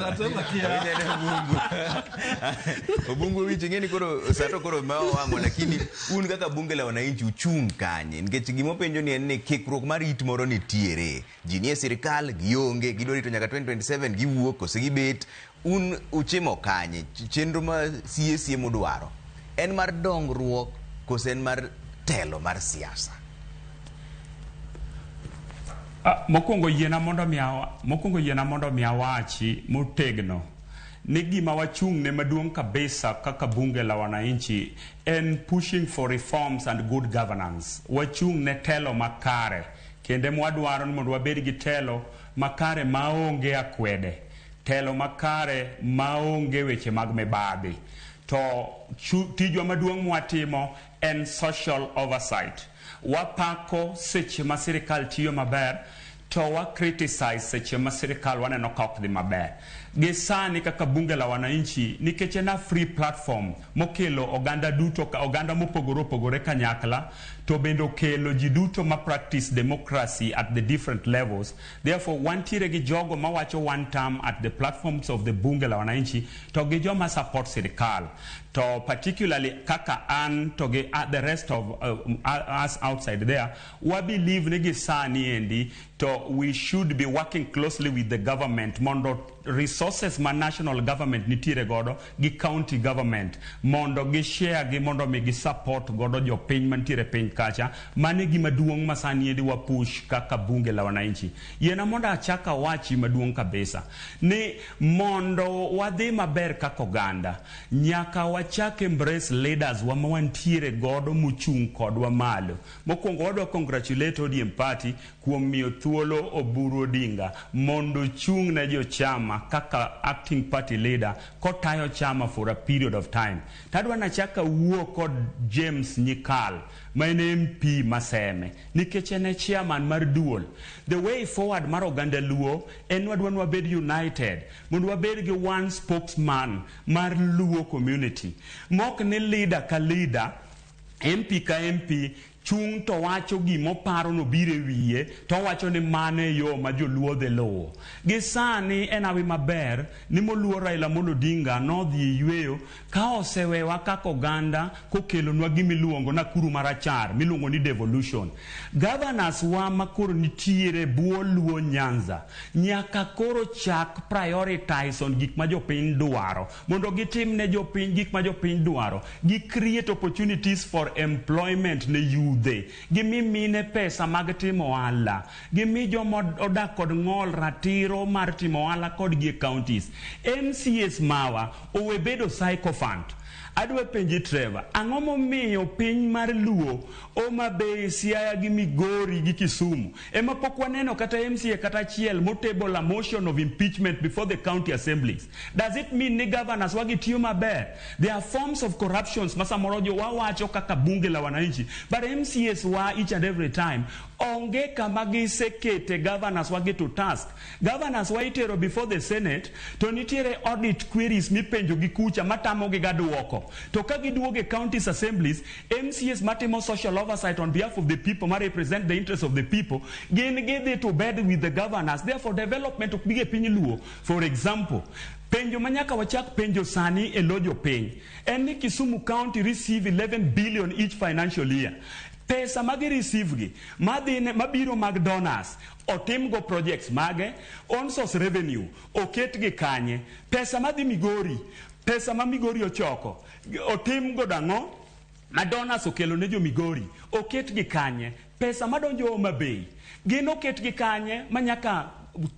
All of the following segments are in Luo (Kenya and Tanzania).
Awinjo ni Obungu. Obungu winjo ing'e ni koro sa to koro ma owang'o, lakini un kaka Bunge la Wananchi uchung' kanye? Nikech gima openjo ni en ni kikruok mar it moro nitiere. Ji nie sirikal, gionge, gidwa rito nyaka 2027 giwuok kose gibet. Un uchimo kanye? Chenro ma sie sie mudwaro en mar dongruok kose en mar telo mar siasa? Ah, mokwongo yiena mondo mi awachi motegno ni gima wachung' ne maduong' kabisa kaka Bunge la Wananchi en pushing for reforms and good governance. Wachung' ne telo makare kendo mwadwaro ni mondo wabed gi telo makare maonge akwede, telo makare maonge weche mag mibadhi. To tijwa maduong' mwatimo en social oversight. Wapako seche ma sirikal tiyo maber, to wa criticize seche ma sirikal waneno ka ok dhi maber. Gi sani kaka Bunge la Wananchi, nikech en a free platform mokelo oganda duto, oganda mopogore opogore kanyakla, to bende okelo ji duto ma practice democracy at the different levels. Therefore, wantiere gi jogo mawacho one term at the platforms of the Bunge la Wananchi, to gi joma support sirikal. To particularly kaka an to gi the rest of us outside there, wa believe ni gi sani endi to we should be working closely with the government mondo resources ma national government nitiere godo gi county government mondo gi share gi mondo mi gi support godo jopiny mantiere piny kacha. Mano e gima duong' ma sani endi wa push kaka Bunge la Wananchi. Yiena mondo achak awachi maduong' kabisa ni mondo wadhi maber kaka oganda, nyaka wachak embrace leaders wa ma wantiere godo mochung' kodwa malo. Mokwongo, wadwa congratulate ODM party kuom miyo thuolo Oburu Odinga mondo ochung' ne jochama kaka acting party leader kotayo chama for a period of time. Tadwa nachak awuo kod James Nyikal ma en MP Maseme nikech en e chairman mar duol. The way forward mar oganda Luo en wadwa ni wabed united mondo wabed gi one spokesman mar Luo community. Mok ni leader ka leader, MP ka MP chung' to wacho gimoparo nobiro e wiye to owacho ni mano e yo ma joluo dhi luwo. Gi sani en hawi maber ni moluor Raila Amolo Odinga nodhi e yweyo ka osewewa kaka oganda kokelonwa gimiluongo Nakuru marachar miluongo ni devolution. Governors wa makoro nitiere bwo Luo Nyanza nyaka koro chak prioritize on gik ma jopiny dwaro mondo gitim ne jopiny gik ma jopiny dwaro, gi create opportunities for employment ne yudhe, gimi mine pesa mag timo ohala, gimi joma odak kod ng'ol ratiro mar timo ohala kodgi e counties. MCAs mawa owe bedo sycophant. Adwa penji Trevor, ang'o momiyo piny mar Luo, Homa Bay, Siaya gi Migori gi Kisumu ema pok waneno kata MCA kata achiel motable a motion of impeachment before the county assemblies? Does it mean ni governors wagi tiyo maber? There are forms of corruptions ma samoro jo wawacho kaka Bunge la Wananchi, but MCAs wa each and every time onge kama gisekete governors wagi to task. Governors wa itero before the Senate to nitiere audit queries mipenjo gi kucha matamogi ga duoko. To ka giduogo e counties assemblies, MCAs matimo social oversight on behalf of the people, ma represent the interests of the people, gin gidhi to bed with the governors. Therefore, development ok bi e piny Luo. For example, penjo ma nyaka wachak penjo sani e lo jopiny en ni Kisumu County receive 11 billion each financial year. Pesa ma gi receive gi madhi mabiro mag donors otimgo projects mage? On source revenue oket gi kanye? Pesa madhi Migori, pesa ma Migori ochoko otim godo ang'o? Ma donors okelo ne jo Migori oket gi kanye? Pesa madonjo Homa Bay gin oket gi kanye? Ma nyaka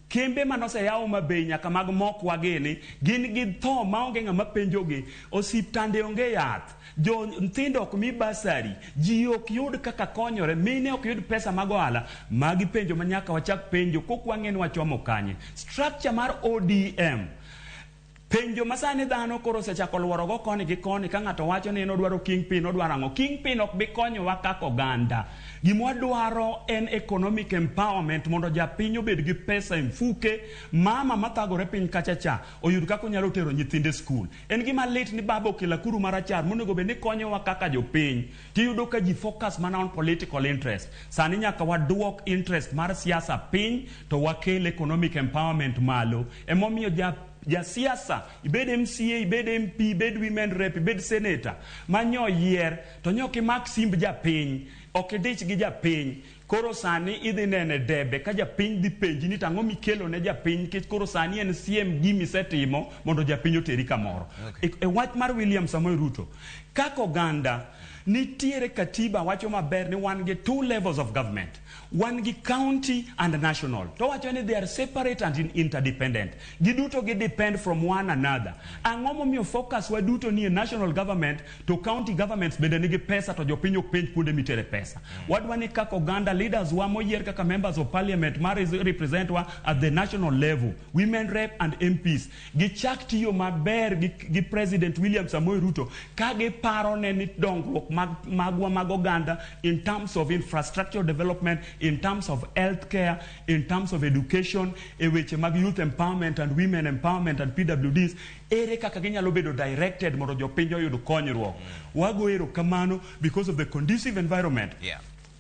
kembe manoseyaw Homa Bay nyaka mag mokwa gini gin gi tho maonge ng'ama penjogi. Osiptande onge yath, jo nyithindo ok mi bursary, ji ok yud kaka konyore, mine ok yud pesa mag ohala. Magi penjo ma nyaka wachak penjo kok wang'e ni wachomo kanye. Structure mar ODM, penjo ma sani dhano koro osechako luorogo koni gi koni, ka ng'ato wacho ni en odwaro kingpin, odwaro ang'o? Kingpin ok bi konyowa kaka oganda. Gima wadwaro en economic empowerment mondo japiny obed gi pesa e mfuke. Mama mathagore piny kacha cha oyud kaka onyalo tero nyithinde e skul. En gima lit ni baba okelo akuru marachar monego bed ni konyowa kaka jopiny, tiyudo ka ji focus mana on political interest. Sani nyaka waduok interest mar siasa piny to wakel economic empowerment malo. Emomiyo ja Jasiasa, ibed MCA, ibed MP, ibed women rep, ibed senator, manyo yier, to nyo kimak simb japiny, ok idich gi japiny. Koro sani idhi nene debe ka japiny dhi penji ni tang'o mikelo ne japiny nikech koro sani en siem gimisetimo mondo japiny oteri kamoro. Okay. E wach mar William Samoei Ruto, kaka oganda nitiere katiba wacho maber ni wan gi two levels of government. Wan gi county and national. To wacho ni they are separate and interdependent. Giduto gi depend from one another. Ang'o momiyo focus wa duto ni e national government to county governments bende nigi pesa to jopiny ok penj kuonde mitere pesa. Wadwa ni kaka oganda leaders wa moyier kaka members of parliament ma represent wa at the national level, women rep and MPs, gichak tiyo maber gi President William Samoei Ruto ka giparo ne ni dongruok magwa mag oganda in terms of infrastructure development, in terms of healthcare, in terms of education, e weche mag youth empowerment and women empowerment and PWDs, ere kaka ginyalo bedo directed mondo jopiny oyud konyruok. Wago erokamano because of the conducive environment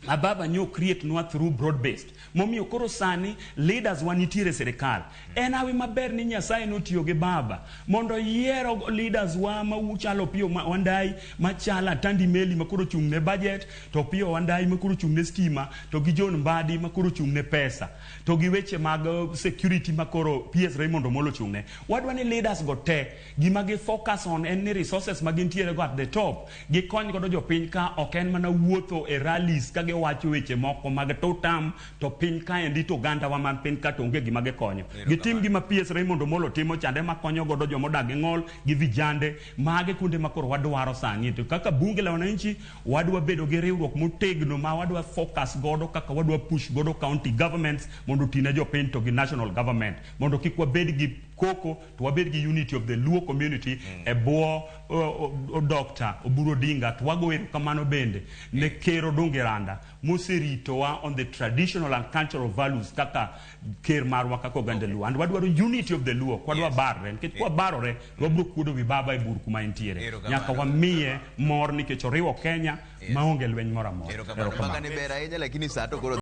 ma baba nyo create nwa through broad based momiyo koro sani leaders wa nitiere e sirikal. En hawi maber ni Nyasaye notiyo gi baba mondo yiero leaders wa ma chalo Opiyo Wandayi, machalo Atandi Meli ma koro ochung' ne budget, to Opiyo Wandayi ma koro ochung' ne stima, to gi John Mbadi ma koro ochung' ne pesa, to gi weche mag security ma koro PS Raymond Omolo ochung' ne. Wadwa ni leaders go te gima gi focus on en ni resources ma gintiere go at the top gikony godo jopiny ka ok en mana wuotho e rallies ka giwacho weche moko mag tutam to piny kaendi to oganda wa man piny ka to onge gima gikonyo. Gitim gima PS Raymond Omolo timo chande makonyo godo jomodak gi ng'ol gi vijande mage kuonde ma koro wadwaro sani. To kaka bunge la wananchi wadwa bedo gi riwruok motegno ma wadwa focus godo kaka wadwa push godo county governments mondo oti ne jopiny to gi national government mondo kik wabed gi koko to wabed gi unity of the Luo community e bwo Dr. Oburu Odinga. To wago erokamano bende ne Ker Odungi Randa moseritowa on the traditional and cultural values kaka ker marwa kaka oganda Luo. And wadwaro unity of the Luo, ok wadwa barre nikech kwa barore to wabiro kuodo wi baba e bur kuma entiere. Nyaka wamiye mor nikech oriwo Kenya maonge lweny moro amora. Erokamano. Mbaka ni ber ahinya lakini saa to koro